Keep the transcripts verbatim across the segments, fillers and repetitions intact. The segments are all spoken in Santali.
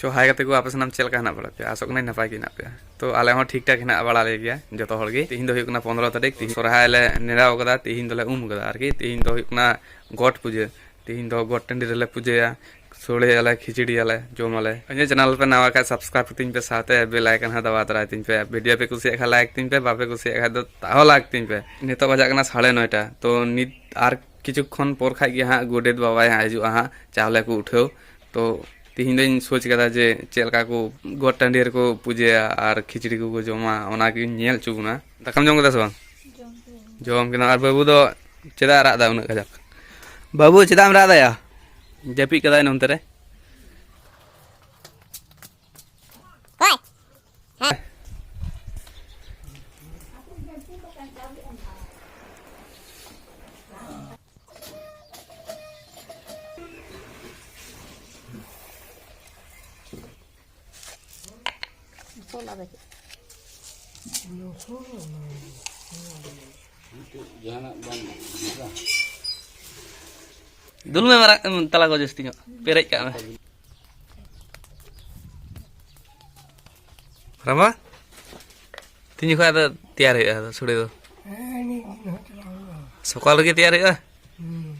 ᱛᱚ ᱦᱟᱭ ᱜᱟᱛᱮ ᱠᱚ, ᱟᱯᱮ ᱥᱟᱱᱟᱢ ᱪᱮᱫ ᱞᱮᱠᱟ ᱦᱮᱱᱟᱜ ᱵᱟᱲᱟ ᱯᱮᱭᱟ? ᱟᱥᱚᱜ ᱠᱟᱹᱱᱟᱹᱧ ᱱᱟᱯᱟᱭ ᱜᱮ ᱦᱮᱱᱟᱜ ᱯᱮᱭᱟ᱾ ᱛᱚ ᱟᱞᱮ ᱦᱚᱸ ᱴᱷᱤᱠ ᱴᱷᱟᱠ ᱦᱮᱱᱟᱜ ᱵᱟᱲᱟ ᱞᱮ ᱜᱮᱭᱟ ᱡᱚᱛᱚ ᱦᱚᱲ ᱜᱮ᱾ ᱛᱤᱦᱤᱧ ᱫᱚ ᱦᱩᱭᱩᱜ ᱠᱟᱱᱟ ᱯᱚᱱᱨᱚ ᱛᱟᱹᱨᱤᱠᱷ, ᱛᱤᱦᱤᱧ ᱥᱚᱨᱦᱟᱭ ᱞᱮ ᱱᱮᱰᱟᱣ ᱠᱟᱫᱟ, ᱛᱤᱦᱤᱧ ᱫᱚᱞᱮ ᱩᱢ ᱠᱟᱫᱟ ᱟᱨᱠᱤ᱾ ᱛᱤᱦᱤᱧ ᱫᱚ ᱦᱩᱭᱩᱜ ᱠᱟᱱᱟ ᱜᱚᱴ ᱯᱩᱡᱟᱹ᱾ ᱛᱤᱦᱤᱧ ᱫᱚ ᱜᱚᱴ ᱴᱟᱺᱰᱤ ᱨᱮᱞᱮ ᱯᱩᱡᱟᱹᱭᱟ, ᱥᱳᱲᱮᱭᱟᱞᱮ, ᱠᱷᱤᱪᱲᱤᱭᱟᱞᱮ, ᱡᱚᱢᱟᱞᱮ᱾ ᱤᱧᱟᱹᱜ ᱪᱮᱱᱮᱞ ᱯᱮ ᱱᱟᱣᱟ ᱠᱷᱟᱡ subscribe ᱠᱟᱹᱛᱤᱧ ᱯᱮ, ᱥᱟᱶᱛᱮ bell icon ᱦᱚᱸ ᱫᱟᱵᱟᱣ ᱛᱚᱨᱟᱭ ᱛᱤᱧ ᱯᱮ᱾ ᱵᱷᱤᱰᱤᱭᱳ ᱯᱮ ᱠᱩᱥᱤᱭᱟᱜ ᱠᱷᱟᱡ like ᱛᱤᱧ ᱯᱮ, ᱵᱟᱯᱮ ᱠᱩᱥᱤᱭᱟᱜ ᱠᱷᱟᱡ ᱫᱚ ᱛᱟᱦᱚᱸ like ᱛᱤᱧ ᱯᱮ᱾ ᱱᱤᱛᱚᱜ ᱵᱟᱡᱟᱜ ᱠᱟᱱᱟ ᱥᱟᱲᱮ ᱱᱚᱭᱴᱟ, ᱛᱚ ᱱᱤᱛ ᱟᱨ ᱠᱤᱪᱷᱩ ᱠᱷᱚᱱ ᱯᱚᱨ ᱠᱷᱟᱡ ᱜᱮ ᱦᱟᱸᱜ ᱜᱚᱰᱮᱛ ᱵᱟᱵᱟᱭ ᱦᱟᱸᱜ ᱦᱤᱡᱩᱜᱼᱟ ᱦᱟᱸᱜ ᱪᱟᱣᱞᱮ ᱠᱚ ᱩᱴᱷᱟᱹᱣ᱾ ᱛᱚ ᱛᱤᱦᱤᱧ ᱫᱚᱧ ᱥᱳᱪ ᱠᱟᱫᱟ ᱡᱮ ᱪᱮᱫ ᱞᱮᱠᱟ ᱠᱚ ᱜᱚᱴ ᱴᱟᱺᱰᱤ ᱨᱮᱠᱚ ᱯᱩᱡᱟᱹᱭᱟ ᱟᱨ ᱠᱷᱤᱪᱲᱤ ᱠᱚᱠᱚ ᱡᱚᱢᱟ, ᱚᱱᱟᱜᱤᱧ ᱧᱮᱞ ᱦᱚᱪᱚ ᱵᱚᱱᱟ᱾ ᱫᱟᱠᱟᱢ ᱡᱚᱢ ᱠᱮᱫᱟ ᱥᱮ ᱵᱟᱝ? ᱡᱚᱢ ᱠᱮᱫᱟ᱾ ᱟᱨ ᱵᱟᱹᱵᱩ ᱫᱚ ᱪᱮᱫᱟᱜ ᱨᱟᱜ ᱮᱫᱟ ᱩᱱᱟᱹᱜ ᱠᱟᱡᱟᱠ? ᱵᱟᱹᱵᱩ, ᱪᱮᱫᱟᱜ ᱮᱢ ᱨᱟᱜ ᱮᱫᱟ ᱭᱟ? ᱡᱟᱹᱯᱤᱫ ᱠᱟᱫᱟᱭ ᱱᱚᱱᱛᱮ ᱨᱮ᱾ ᱫᱩᱞ ᱢᱮ ᱢᱟᱨᱟᱝ, ᱛᱟᱞᱟ ᱠᱚ ᱡᱟᱹᱥᱛᱤ ᱧᱚᱜ ᱯᱮᱨᱮᱡ ᱠᱟᱜ ᱢᱮ᱾ ᱨᱟᱢᱟ, ᱛᱤᱱ ᱡᱚᱠᱷᱚᱱ ᱟᱫᱚ ᱛᱮᱭᱟᱨ ᱦᱩᱭᱩᱜᱼᱟ ᱟᱫᱚ ᱥᱚᱲᱮ ᱫᱚ? ᱦᱮᱸ, ᱢᱤᱫ ᱫᱤᱱ ᱦᱚᱸ ᱪᱟᱞᱟᱣ ᱦᱩᱭᱩᱜᱼᱟ᱾ ᱥᱚᱠᱟᱞ ᱨᱮᱜᱮ ᱛᱮᱭᱟᱨ ᱦᱩᱭᱩᱜᱼᱟ? ᱦᱩᱸ᱾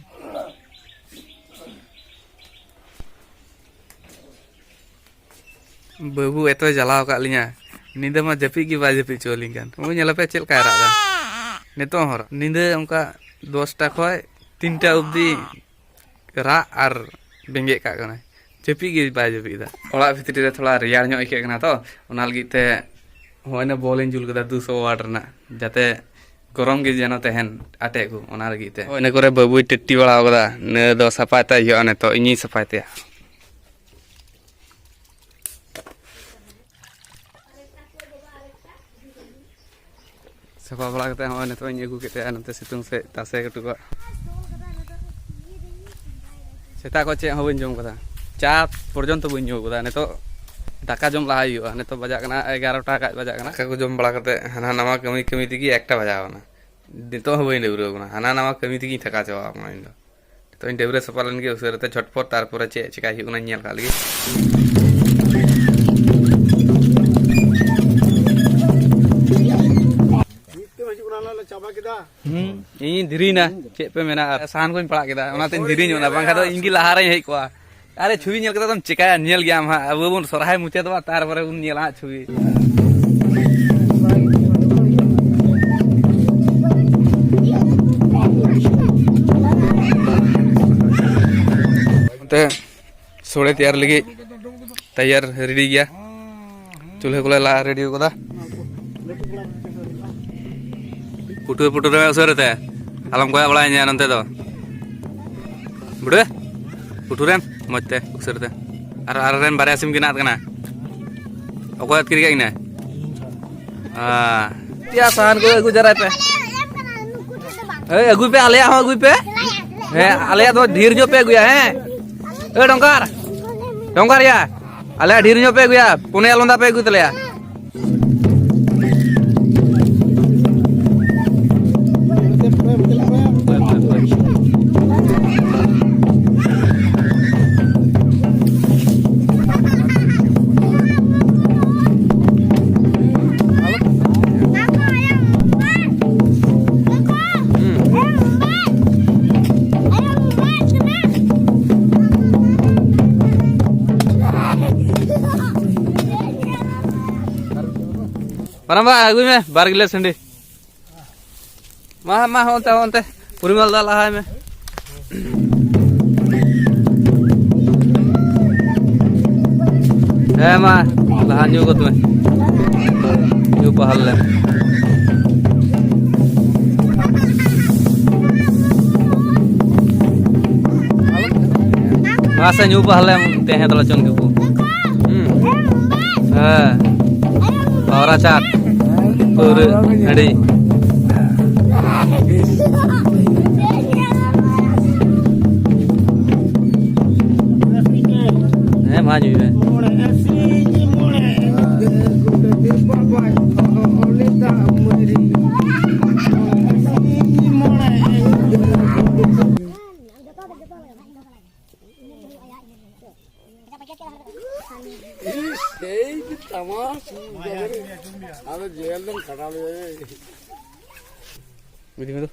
ᱵᱟᱹᱵᱩ ᱮᱛᱚᱭ ᱡᱟᱞᱟᱣ ᱟᱠᱟᱫ ᱞᱤᱧᱟ, ᱧᱤᱫᱟᱹ ᱢᱟ ᱡᱟᱹᱯᱤᱫ ᱜᱮ ᱵᱟᱭ ᱡᱟᱹᱯᱤᱫ ᱦᱚᱪᱚ ᱟᱹᱞᱤᱧ ᱠᱟᱱ᱾ ᱩᱱᱤ ᱧᱮᱞᱮᱯᱮ ᱪᱮᱫ ᱞᱮᱠᱟᱭ ᱨᱟᱜ ᱮᱫᱟ᱾ ᱱᱤᱛᱚᱜ ᱦᱚᱸ ᱨᱟᱜ᱾ ᱧᱤᱫᱟᱹ ᱚᱱᱠᱟ ᱫᱚᱥᱴᱟ ᱠᱷᱚᱡ ᱛᱤᱱᱴᱟ ᱚᱵᱫᱤ ᱨᱟᱜ ᱟᱨ ᱵᱮᱸᱜᱮᱫ ᱠᱟᱜ ᱠᱟᱱᱟᱭ, ᱡᱟᱹᱯᱤᱫ ᱜᱮ ᱵᱟᱭ ᱡᱟᱹᱯᱤᱫ ᱮᱫᱟ᱾ ᱚᱲᱟᱜ ᱵᱷᱤᱛᱨᱤ ᱨᱮ ᱛᱷᱚᱲᱟ ᱨᱮᱭᱟᱲ ᱧᱚᱜ ᱟᱹᱭᱠᱟᱹᱜ ᱠᱟᱱᱟ ᱛᱚ, ᱚᱱᱟ ᱞᱟᱹᱜᱤᱫ ᱛᱮ ᱦᱚᱸᱜᱼᱚᱭ ᱱᱟ ᱵᱚᱞ ᱤᱧ ᱡᱩᱞ ᱠᱟᱫᱟ ᱫᱩᱥᱚ ᱣᱟᱴ ᱨᱮᱱᱟᱜ, ᱡᱟᱛᱮ ᱜᱚᱨᱚᱢ ᱜᱮ ᱡᱮᱱᱚ ᱛᱟᱦᱮᱱ ᱟᱴᱮᱫ ᱠᱚ, ᱚᱱᱟ ᱞᱟᱹᱜᱤᱫ ᱛᱮ᱾ ᱦᱳᱭ, ᱤᱱᱟᱹ ᱠᱚᱨᱮ ᱵᱟᱹᱵᱩᱭ ᱴᱟᱹᱴᱤ ᱵᱟᱲᱟ ᱠᱟᱫᱟ, ᱱᱤᱭᱟᱹ ᱫᱚ ᱥᱟᱯᱷᱟᱭ ᱛᱟᱭ ᱦᱩᱭᱩᱜᱼᱟ ᱱᱤᱛᱚᱜ, ᱤᱧᱤᱧ ᱥᱟᱯᱷᱟᱭ ᱛᱟᱭᱟ᱾ ᱥᱟᱯᱷᱟ ᱵᱟᱲᱟ ᱠᱟᱛᱮ ᱦᱚᱸᱜᱼᱚᱭ ᱱᱤᱛᱚᱜ ᱤᱧ ᱟᱹᱜᱩ ᱠᱮᱫ ᱛᱟᱭᱟ ᱱᱚᱛᱮ ᱥᱤᱛᱩᱝ ᱥᱮᱫ ᱛᱟᱥᱮ ᱦᱚᱴᱚ ᱠᱟᱜ᱾ ᱥᱮᱛᱟᱜ ᱠᱷᱚᱱ ᱪᱮᱫ ᱦᱚᱸ ᱵᱟᱹᱧ ᱡᱚᱢ ᱠᱟᱫᱟ, ᱪᱟ ᱯᱚᱨᱡᱚᱱᱛᱚ ᱵᱟᱹᱧ ᱧᱩ ᱠᱟᱫᱟ᱾ ᱱᱤᱛᱚᱜ ᱫᱟᱠᱟ ᱡᱚᱢ ᱞᱟᱦᱟᱭ ᱦᱩᱭᱩᱜᱼᱟ᱾ ᱱᱤᱛᱚᱜ ᱵᱟᱡᱟᱜ ᱠᱟᱱᱟ ᱮᱜᱟᱨᱚᱴᱟ ᱜᱟᱡ ᱵᱟᱡᱟᱜ ᱠᱟᱱᱟ᱾ ᱫᱟᱠᱟ ᱠᱚ ᱡᱚᱢ ᱵᱟᱲᱟ ᱠᱟᱛᱮ ᱦᱟᱱᱟ ᱱᱟᱣᱟ ᱠᱟᱹᱢᱤ ᱠᱟᱹᱢᱤ ᱛᱮᱜᱮ ᱮᱠᱴᱟ ᱵᱟᱡᱟᱣ ᱠᱟᱱᱟ᱾ ᱱᱤᱛᱚᱜ ᱦᱚᱸ ᱵᱟᱹᱧ ᱰᱟᱹᱵᱽᱨᱟᱹᱣ ᱠᱟᱱᱟ, ᱦᱟᱱᱟ ᱱᱟᱣᱟ ᱠᱟᱹᱢᱤ ᱛᱮᱜᱮᱧ ᱛᱷᱟᱠᱟ ᱪᱟᱵᱟᱣ ᱠᱟᱱᱟ ᱤᱧ ᱫᱚ᱾ ᱱᱤᱛᱚᱜ ᱤᱧ ᱰᱟᱹᱵᱽᱨᱟᱹ ᱥᱟᱯᱷᱟ ᱞᱮᱱ ᱜᱮ ᱩᱥᱟᱹᱨᱟ ᱛᱮ ᱡᱷᱚᱴᱯᱚᱴ, ᱛᱟᱨᱯᱚᱨᱮ ᱪᱮᱫ ᱪᱮᱠᱟᱭ ᱦᱩᱭᱩᱜ ᱠᱟᱱᱟ ᱧᱮᱞ ᱠᱟᱜ ᱞᱮᱜᱮ᱾ ᱦᱩᱸ, ᱤᱧ ᱫᱷᱤᱨᱤᱭᱮᱱᱟ᱾ ᱪᱮᱫ ᱯᱮ ᱢᱮᱱᱟ, ᱟᱨ ᱥᱟᱦᱟᱱ ᱠᱚᱧ ᱯᱟᱲᱟᱜ ᱠᱮᱫᱟ, ᱚᱱᱟᱛᱮᱧ ᱫᱷᱤᱨᱤ ᱧᱚᱜ ᱮᱱᱟ, ᱵᱟᱝᱠᱷᱟᱱ ᱫᱚ ᱤᱧ ᱜᱮ ᱞᱟᱦᱟ ᱨᱮᱧ ᱦᱮᱡ ᱠᱚᱜᱼᱟ᱾ ᱟᱨᱮ, ᱪᱷᱚᱵᱤ ᱧᱮᱞ ᱠᱟᱛᱮ ᱫᱚᱢ ᱪᱮᱠᱟᱭᱟ? ᱧᱮᱞ ᱜᱮᱭᱟᱢ ᱦᱟᱸᱜ, ᱟᱵᱚ ᱵᱚᱱ ᱥᱚᱨᱦᱟᱭ ᱢᱩᱪᱟᱹᱫᱚᱜᱼᱟ, ᱛᱟᱨᱯᱚᱨᱮ ᱵᱚᱱ ᱧᱮᱞᱟ ᱦᱟᱸᱜ ᱪᱷᱚᱵᱤ᱾ ᱚᱱᱛᱮ ᱥᱳᱲᱮ ᱛᱮᱭᱟᱨ ᱞᱟᱹᱜᱤᱫ ᱛᱮᱭᱟᱨ ᱨᱮᱰᱤ ᱜᱮᱭᱟ᱾ ᱪᱩᱞᱦᱟᱹ ᱠᱚᱞᱮ ᱞᱟ ᱨᱮᱰᱤ ᱟᱠᱟᱫᱟ᱾ ᱯᱩᱴᱩᱨ ᱯᱩᱴᱩᱨ ᱢᱮ ᱩᱥᱟᱹᱨᱟ ᱛᱮ, ᱟᱞᱚᱢ ᱠᱚᱭᱚᱜ ᱵᱟᱲᱟᱭᱟ ᱱᱚᱱᱛᱮ ᱫᱚ᱾ ᱵᱩᱰᱷᱟᱹ, ᱯᱩᱴᱩᱨᱮᱢ ᱢᱚᱡᱽ ᱛᱮ ᱩᱥᱟᱹᱨᱟ ᱛᱮ᱾ ᱟᱨ ᱟᱨ ᱨᱮᱱ ᱵᱟᱨᱭᱟ ᱥᱤᱢ ᱠᱤᱱ ᱟᱫ ᱠᱟᱱᱟ᱾ ᱚᱠᱚᱭ ᱟᱹᱛᱠᱤᱨ ᱠᱟᱜ ᱠᱤᱱᱟ? ᱟᱸ᱾ ᱭᱟ, ᱥᱟᱦᱟᱱ ᱠᱚ ᱟᱹᱜᱩ ᱡᱟᱣᱨᱟᱭ ᱯᱮ᱾ ᱦᱳᱭ, ᱟᱹᱜᱩᱭ ᱯᱮ, ᱟᱞᱮᱭᱟᱜ ᱦᱚᱸ ᱟᱹᱜᱩᱭ ᱯᱮ᱾ ᱦᱮᱸ, ᱟᱞᱮᱭᱟᱜ ᱫᱚ ᱰᱷᱮᱨ ᱧᱚᱜ ᱯᱮ ᱟᱹᱜᱩᱭᱟ, ᱦᱮᱸ᱾ ᱮ, ᱰᱚᱝᱠᱟᱨ, ᱰᱚᱝᱠᱟᱨ ᱭᱟ, ᱟᱞᱮᱭᱟᱜ ᱰᱷᱮᱨ ᱧᱚᱜ ᱯᱮ ᱟᱹᱜᱩᱭᱟ, ᱯᱩᱱᱭᱟ ᱞᱚᱸᱫᱟ ᱯᱮ ᱟᱹᱜᱩᱭ ᱛᱟᱞᱮᱭᱟ᱾ ᱢᱟᱨᱟᱝᱵᱟ, ᱟᱹᱜᱩᱭ ᱢᱮ ᱵᱟᱨ ᱜᱤᱞᱟᱹᱥ ᱦᱟᱺᱰᱤ᱾ ᱢᱟ, ᱢᱟ, ᱦᱚᱸ ᱚᱱᱛᱮ, ᱦᱚᱸ ᱚᱱᱛᱮ᱾ ᱯᱚᱨᱤᱢᱟᱞ ᱫᱟ, ᱞᱟᱦᱟᱭ ᱢᱮ᱾ ᱦᱮᱸ, ᱢᱟ, ᱞᱟᱦᱟ ᱧᱩ ᱜᱚᱫ ᱢᱮ᱾ ᱧᱩ ᱯᱟᱦᱟᱞ ᱞᱮ᱾ ᱢᱟᱥᱮ ᱧᱩ ᱯᱟᱦᱞᱮ ᱛᱮᱦᱮᱸ ᱫᱚ ᱞᱚᱪᱚᱱ ᱜᱮᱠᱚ᱾ ᱦᱩᱸ᱾ ᱦᱮᱸ᱾ ᱯᱟᱣᱨᱟ ᱪᱟᱴ᱾ ᱯᱟᱹᱣᱨᱟᱹ ᱦᱟᱺᱰᱤ᱾ ᱦᱮᱸ, ᱢᱟ ᱧᱩᱭ ᱢᱮ᱾ ᱤᱥ, ᱥᱮᱭ ᱡᱮ ᱛᱟᱢᱟ, ᱟᱫᱚ ᱡᱮᱞ ᱫᱚᱢ ᱠᱷᱟᱴᱟᱣ ᱞᱮᱭᱟ᱾ ᱵᱤᱫᱤ ᱢᱮ ᱫᱚ᱾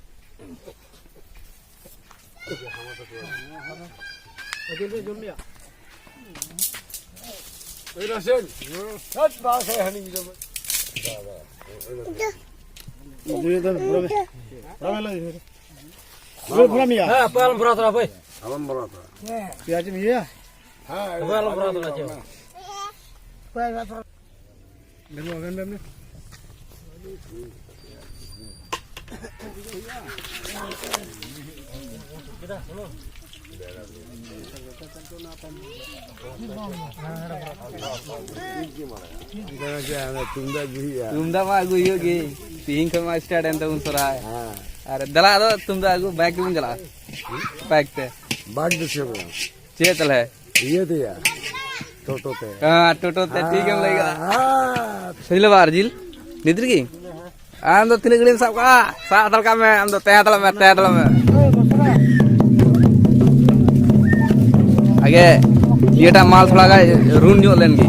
ᱵᱩᱲᱦᱤ ᱫᱚ ᱵᱩᱲᱦᱤ ᱢᱮ᱾ ᱵᱩᱲᱦᱤ ᱵᱩᱲᱦᱤ ᱢᱮᱭᱟ᱾ ᱦᱮᱸ, ᱟᱯᱮ ᱟᱞᱚᱢ ᱵᱷᱚᱨᱟᱣ ᱛᱚᱨᱟ, ᱵᱷᱟᱹᱭ᱾ ᱟᱞᱚᱢ ᱵᱚᱞᱚ ᱛᱚᱨᱟ᱾ ᱯᱮᱸᱭᱟᱡᱽ ᱮᱢ ᱤᱭᱟᱹᱭᱟ? ᱦᱮᱸ, ᱟᱯᱮ ᱟᱞᱚᱢ ᱵᱷᱚᱨᱟᱣ ᱛᱚᱨᱟ, ᱪᱮᱫ ᱦᱚᱸ᱾ ᱵᱮᱱ ᱵᱮᱱ ᱵᱮᱱ᱾ ᱛᱩᱢᱫᱟᱜ ᱢᱟ ᱟᱹᱜᱩ ᱦᱩᱭᱩᱜ ᱜᱮ, ᱛᱤᱦᱤᱧ ᱠᱷᱚᱱ ᱢᱟ start ᱮᱱ ᱛᱟᱵᱚᱱ ᱥᱚᱨᱦᱟᱭ᱾ ᱦᱮᱸ᱾ ᱟᱨ ᱫᱮᱞᱟ ᱟᱫᱚ ᱛᱩᱢᱫᱟᱜ ᱟᱹᱜᱩ, bike ᱛᱮᱵᱚᱱ ᱪᱟᱞᱟᱜᱼᱟ, bike ᱛᱮ᱾ ᱵᱟᱜᱽ ᱫᱤᱥᱚᱢ ᱨᱮ᱾ ᱪᱮᱫ ᱛᱟᱦᱞᱮ? ᱤᱭᱟᱹ ᱛᱮᱭᱟ, ᱴᱳᱴᱳ ᱛᱮ᱾ ᱦᱮᱸ, ᱴᱳᱴᱳ ᱛᱮ, ᱴᱷᱤᱠ ᱮᱢ ᱞᱟᱹᱭ ᱠᱟᱫᱟ᱾ ᱦᱮᱸ᱾ ᱥᱟᱹᱡᱞᱟᱹᱵᱟ ᱟᱨ ᱡᱤᱞ, ᱱᱤᱛ ᱨᱮᱜᱮ? ᱟᱢ ᱫᱚ ᱛᱤᱱᱟᱹᱜ ᱜᱷᱟᱹᱲᱤᱡ ᱮᱢ ᱥᱟᱵ ᱠᱟᱜᱼᱟ? ᱥᱟᱵ ᱦᱟᱛᱟᱲ ᱠᱟᱜ ᱢᱮ, ᱟᱢ ᱫᱚ ᱛᱟᱦᱮᱸ ᱦᱟᱛᱟᱲ ᱢᱮ, ᱛᱟᱦᱮᱸ ᱦᱟᱛᱟᱲ ᱢᱮ᱾ ᱟᱜᱮ ᱱᱤᱭᱟᱹᱴᱟᱜ ᱢᱟᱞ ᱛᱷᱚᱲᱟ ᱜᱟᱱ ᱨᱩᱱ ᱧᱚᱜ ᱞᱮᱱ ᱜᱮ᱾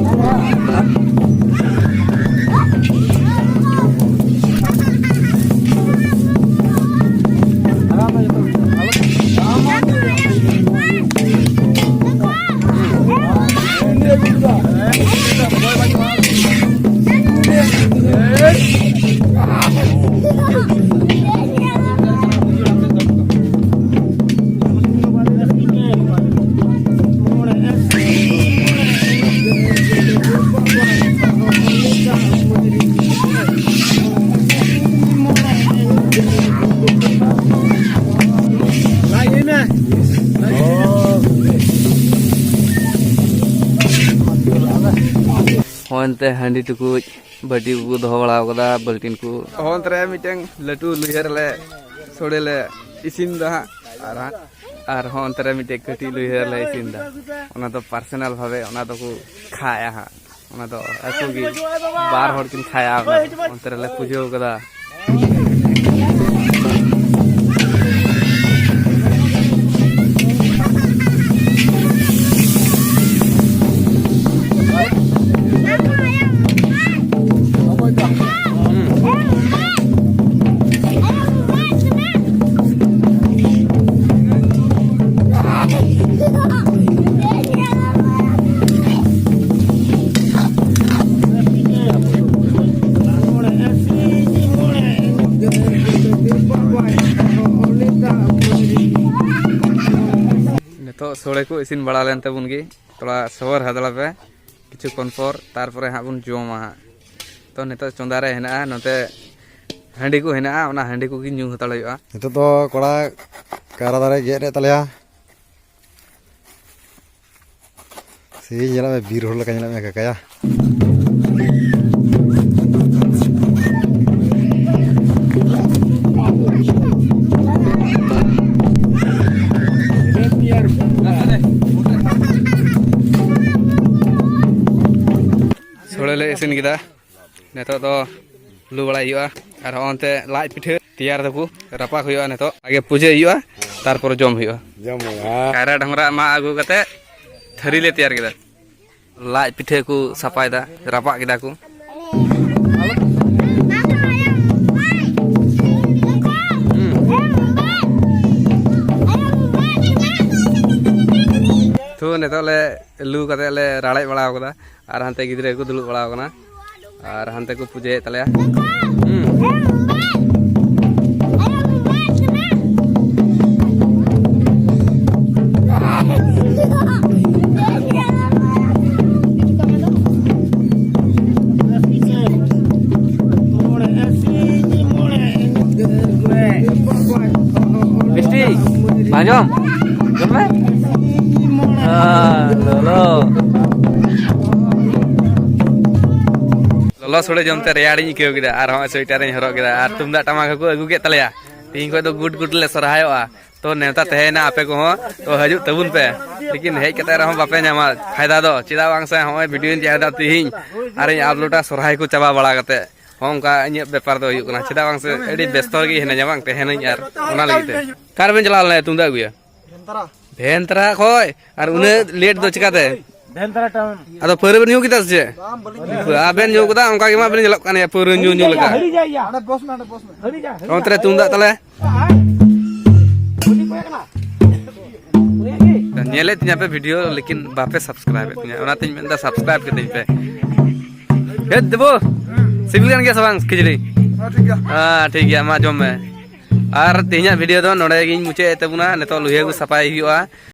ᱦᱚᱸ, ᱮᱱᱛᱮ ᱦᱟᱺᱰᱤ ᱴᱩᱠᱩᱡ ᱵᱟᱹᱴᱤ ᱠᱚᱠᱚ ᱫᱚᱦᱚ ᱵᱟᱲᱟ ᱟᱠᱟᱫᱟ, ᱵᱟᱹᱞᱴᱤᱱ ᱠᱚ᱾ ᱦᱚᱸ, ᱚᱱᱛᱮ ᱨᱮ ᱢᱤᱫᱴᱮᱱ ᱞᱟᱹᱴᱩ ᱞᱩᱭᱦᱟᱹ ᱨᱮᱞᱮ ᱥᱚᱲᱮ ᱞᱮ ᱤᱥᱤᱱ ᱫᱟ ᱦᱟᱸᱜ᱾ ᱟᱨ ᱦᱟᱸᱜ, ᱟᱨ ᱦᱚᱸ ᱚᱱᱛᱮ ᱨᱮ ᱢᱤᱫᱴᱮᱱ ᱠᱟᱹᱴᱤᱡ ᱞᱩᱭᱦᱟᱹ ᱨᱮᱞᱮ ᱤᱥᱤᱱ ᱫᱟ᱾ ᱚᱱᱟ ᱫᱚ personal ᱵᱷᱟᱵᱮ ᱚᱱᱟ ᱫᱚᱠᱚ ᱠᱷᱟᱭᱟ ᱦᱟᱸᱜ᱾ ᱚᱱᱟ ᱫᱚ ᱟᱠᱚ ᱜᱮ ᱵᱟᱨ ᱦᱚᱲ ᱠᱤᱱ ᱠᱷᱟᱭᱟ, ᱚᱱᱟ ᱚᱱᱛᱮ ᱨᱮᱞᱮ ᱯᱩᱡᱟᱹᱣ ᱠᱟᱫᱟ᱾ ᱥᱳᱲᱮ ᱠᱚ ᱤᱥᱤᱱ ᱵᱟᱲᱟ ᱞᱮᱱ ᱛᱟᱵᱚᱱ ᱜᱮ, ᱛᱷᱚᱲᱟ ᱥᱚᱵᱚᱨ ᱦᱟᱛᱟᱲ ᱯᱮ, ᱠᱤᱪᱷᱩ ᱠᱷᱚᱱ ᱯᱚᱨ ᱛᱟᱨᱯᱚᱨᱮ ᱦᱟᱸᱜ ᱵᱚᱱ ᱡᱚᱢᱟ ᱦᱟᱸᱜ᱾ ᱛᱚ, ᱱᱤᱛᱚᱜ ᱪᱚᱸᱫᱟ ᱨᱮ ᱦᱮᱱᱟᱜᱼᱟ, ᱱᱚᱛᱮ ᱦᱟᱺᱰᱤ ᱠᱚ ᱦᱮᱱᱟᱜᱼᱟ, ᱚᱱᱟ ᱦᱟᱺᱰᱤ ᱠᱚᱜᱮ ᱧᱩ ᱦᱟᱛᱟᱲ ᱦᱩᱭᱩᱜᱼᱟ᱾ ᱱᱤᱛᱚᱜ ᱫᱚ ᱠᱚᱲᱟ ᱠᱟᱭᱨᱟ ᱫᱟᱨᱮ ᱜᱮᱫ ᱨᱮ ᱛᱟᱞᱮᱭᱟ᱾ ᱥᱮ ᱧᱮᱞᱚᱜ ᱢᱮ, ᱵᱤᱨ ᱦᱚᱲ ᱞᱮᱠᱟ ᱧᱮᱞᱚᱜ ᱢᱮ ᱠᱟᱠᱟᱭᱟ᱾ ᱥᱳᱲᱮ ᱞᱮ ᱤᱥᱤᱱ ᱠᱮᱫᱟ᱾ ᱱᱤᱛᱚᱜ ᱫᱚ ᱞᱩ ᱵᱟᱲᱟᱭ ᱦᱩᱭᱩᱜᱼᱟ᱾ ᱟᱨ ᱦᱚᱸᱜᱼᱚᱱᱛᱮ ᱞᱟᱡ ᱯᱤᱴᱷᱟᱹ ᱛᱮᱭᱟᱨ ᱫᱟᱠᱚ, ᱨᱟᱯᱟᱜ ᱦᱩᱭᱩᱜᱼᱟ ᱱᱤᱛᱚᱜ᱾ ᱟᱜᱮ ᱯᱩᱡᱟᱹ ᱦᱩᱭᱩᱜᱼᱟ, ᱛᱟᱨᱯᱚᱨ ᱡᱚᱢ ᱦᱩᱭᱩᱜᱼᱟ᱾ ᱡᱚᱢ ᱦᱩᱭᱩᱜᱼᱟ᱾ ᱠᱟᱭᱨᱟ ᱰᱷᱚᱝᱜᱽᱨᱟ ᱢᱟᱜ ᱟᱹᱜᱩ ᱠᱟᱛᱮ ᱛᱷᱟᱹᱨᱤ ᱞᱮ ᱛᱮᱭᱟᱨ ᱠᱮᱫᱟ᱾ ᱞᱟᱡ ᱯᱤᱴᱷᱟᱹ ᱠᱚ ᱥᱟᱯᱷᱟᱭᱮᱫᱟ, ᱨᱟᱯᱟᱜ ᱠᱮᱫᱟ ᱠᱚ᱾ ᱛᱚ, ᱱᱤᱛᱚᱜ ᱞᱮ ᱞᱩ ᱠᱟᱛᱮ ᱞᱮ ᱨᱟᱲᱮᱡ ᱵᱟᱲᱟ ᱠᱟᱫᱟ᱾ ᱟᱨ ᱦᱟᱱᱛᱮ ᱜᱤᱫᱽᱨᱟᱹ ᱠᱚ ᱫᱩᱲᱩᱵ ᱵᱟᱲᱟ ᱟᱠᱟᱱᱟ᱾ ᱟᱨ ᱦᱟᱱᱛᱮ ᱠᱚ ᱯᱩᱡᱟᱹᱭᱮᱫ ᱛᱟᱞᱮᱭᱟ᱾ ᱦᱩᱸ᱾ ᱢᱤᱥᱴᱤ, ᱵᱟᱝ ᱡᱚᱢ? ᱡᱚᱢ ᱢᱮ᱾ ᱟᱨ ᱞᱚᱞᱚ᱾ ᱞᱚᱞᱚ ᱥᱳᱲᱮ ᱡᱚᱢ ᱛᱮ ᱨᱮᱭᱟᱲᱤᱧ ᱟᱹᱭᱠᱟᱹᱣ ᱠᱮᱫᱟ᱾ ᱟᱨ ᱦᱚᱸᱜᱼᱚᱭ ᱥᱳᱭᱮᱴᱟᱨᱤᱧ ᱦᱚᱨᱚᱜ ᱠᱮᱫᱟ᱾ ᱟᱨ ᱛᱩᱢᱫᱟᱜ ᱴᱟᱢᱟᱠ ᱦᱚᱸᱠᱚ ᱟᱹᱜᱩ ᱠᱮᱫ ᱛᱟᱞᱮᱭᱟ᱾ ᱛᱤᱦᱤᱧ ᱠᱷᱚᱱ ᱫᱚ ᱜᱩᱴ ᱜᱩᱴ ᱞᱮ ᱥᱚᱨᱦᱟᱭᱚᱜᱼᱟ᱾ ᱛᱚ, ᱱᱮᱣᱛᱟ ᱛᱟᱦᱮᱸᱭᱮᱱᱟ ᱟᱯᱮ ᱠᱚᱦᱚᱸ᱾ ᱛᱚ, ᱦᱤᱡᱩᱜ ᱛᱟᱵᱚᱱ ᱯᱮ᱾ ᱞᱮᱠᱤᱱ ᱦᱮᱡ ᱠᱟᱛᱮ ᱨᱮᱦᱚᱸ ᱵᱟᱯᱮ ᱧᱟᱢᱟ ᱯᱷᱟᱭᱫᱟ ᱫᱚ᱾ ᱪᱮᱫᱟᱜ ᱵᱟᱝ ᱥᱮ ᱦᱚᱸᱜᱼᱚᱭ ᱵᱷᱤᱰᱤᱭᱳᱧ ᱛᱮᱭᱟᱨ ᱮᱫᱟ ᱛᱤᱦᱤᱧ᱾ ᱟᱨᱤᱧ ᱟᱯᱞᱳᱰᱟ ᱥᱚᱨᱦᱟᱭ ᱠᱚ ᱪᱟᱵᱟ ᱵᱟᱲᱟ ᱠᱟᱛᱮ᱾ ᱦᱚᱸᱜᱼᱚ ᱱᱚᱝᱠᱟ ᱤᱧᱟᱹᱜ ᱵᱮᱯᱟᱨ ᱫᱚ ᱦᱩᱭᱩᱜ ᱠᱟᱱᱟ᱾ ᱪᱮᱫᱟᱜ ᱵᱟᱝ ᱥᱮ ᱟᱹᱰᱤ ᱵᱮᱥᱛᱚ ᱜᱮ ᱦᱤᱱᱟᱹᱧᱟ ᱵᱟᱝ, ᱛᱟᱦᱮᱱᱟᱹᱧ ᱟᱨ ᱚᱱᱟ ᱞᱟᱹᱜᱤᱫ ᱛᱮ᱾ ᱚᱠᱟ ᱨᱮᱵᱮᱱ ᱪᱟᱞᱟᱣ ᱞᱮᱱᱟ ᱛᱩᱢᱫᱟᱜ ᱟᱹᱜᱩᱭᱟ? ᱵᱷᱮᱱᱛᱟᱨᱟ᱾ ᱵᱷᱮᱱᱛᱟᱨᱟ ᱠᱷᱚᱡ? ᱟᱨ ᱩᱱᱟᱹᱜ ᱞᱮᱴ ᱫᱚ ᱪᱤᱠᱟᱛᱮ? ᱵᱷᱮᱱᱛᱟᱨᱟ ᱴᱟᱣᱩᱱ᱾ ᱟᱫᱚ ᱯᱟᱹᱣᱨᱟᱹ ᱵᱮᱱ ᱧᱩ ᱠᱮᱫᱟ ᱥᱮ ᱪᱮᱫ? ᱵᱟᱝ, ᱵᱟᱹᱞᱤᱧ ᱧᱩ ᱟᱵᱮᱱ ᱧᱩ ᱠᱮᱫᱟ, ᱚᱱᱠᱟ ᱜᱮ ᱢᱟ ᱵᱮᱱ ᱧᱮᱞᱚᱜ ᱠᱟᱱ ᱜᱮᱭᱟ, ᱯᱟᱹᱣᱨᱟᱹ ᱧᱩ ᱧᱩ ᱞᱮᱠᱟ᱾ ᱦᱟᱹᱲᱤ ᱡᱟᱭ ᱭᱟ᱾ ᱦᱟᱸᱰᱮ ᱵᱚᱥ ᱢᱮ, ᱦᱟᱸᱰᱮ ᱵᱚᱥ ᱢᱮ᱾ ᱦᱟᱹᱲᱤ ᱡᱟᱭ, ᱦᱟᱹᱲᱤ ᱚᱱᱛᱮ ᱨᱮ ᱛᱩᱢᱫᱟᱜ ᱛᱟᱞᱮ᱾ ᱡᱟᱭ᱾ ᱧᱮᱞᱮᱫ ᱛᱤᱧᱟᱹ ᱯᱮ ᱵᱷᱤᱰᱤᱭᱳ, ᱞᱮᱠᱤᱱ ᱵᱟᱯᱮ ᱥᱟᱵᱥᱠᱨᱟᱭᱤᱵ ᱮᱫ ᱛᱤᱧᱟᱹ, ᱚᱱᱟᱛᱤᱧ ᱢᱮᱱᱫᱟ ᱥᱟᱵᱥᱠᱨᱟᱭᱤᱵ ᱠᱟᱹᱛᱤᱧ ᱯᱮ᱾ ᱦᱮ ᱫᱮᱵᱚ, ᱥᱤᱵᱤᱞ ᱠᱟᱱ ᱜᱮᱭᱟ ᱥᱮ ᱵᱟᱝ ᱠᱷᱤᱪᱲᱤ? ᱦᱮᱸ, ᱴᱷᱤᱠ ᱜᱮᱭᱟ᱾ ᱦᱮᱸ, ᱴᱷᱤᱠ ᱜᱮᱭᱟ, ᱢᱟ ᱡᱚᱢ ᱢᱮ᱾ ᱟᱨ ᱛᱮᱦᱮᱧᱟᱜ ᱵᱷᱤᱰᱤᱭᱳ ᱫᱚ ᱱᱚᱰᱮ ᱜᱤᱧ ᱢᱩᱪᱟᱹᱫ ᱮᱫ ᱛᱟᱵᱚᱱᱟ᱾ ᱱᱤᱛᱚᱜ ᱞᱩᱦᱤᱭᱟᱹ ᱠᱚ ᱥᱟᱯᱷᱟᱭ ᱦᱩᱭᱩᱜᱼᱟ᱾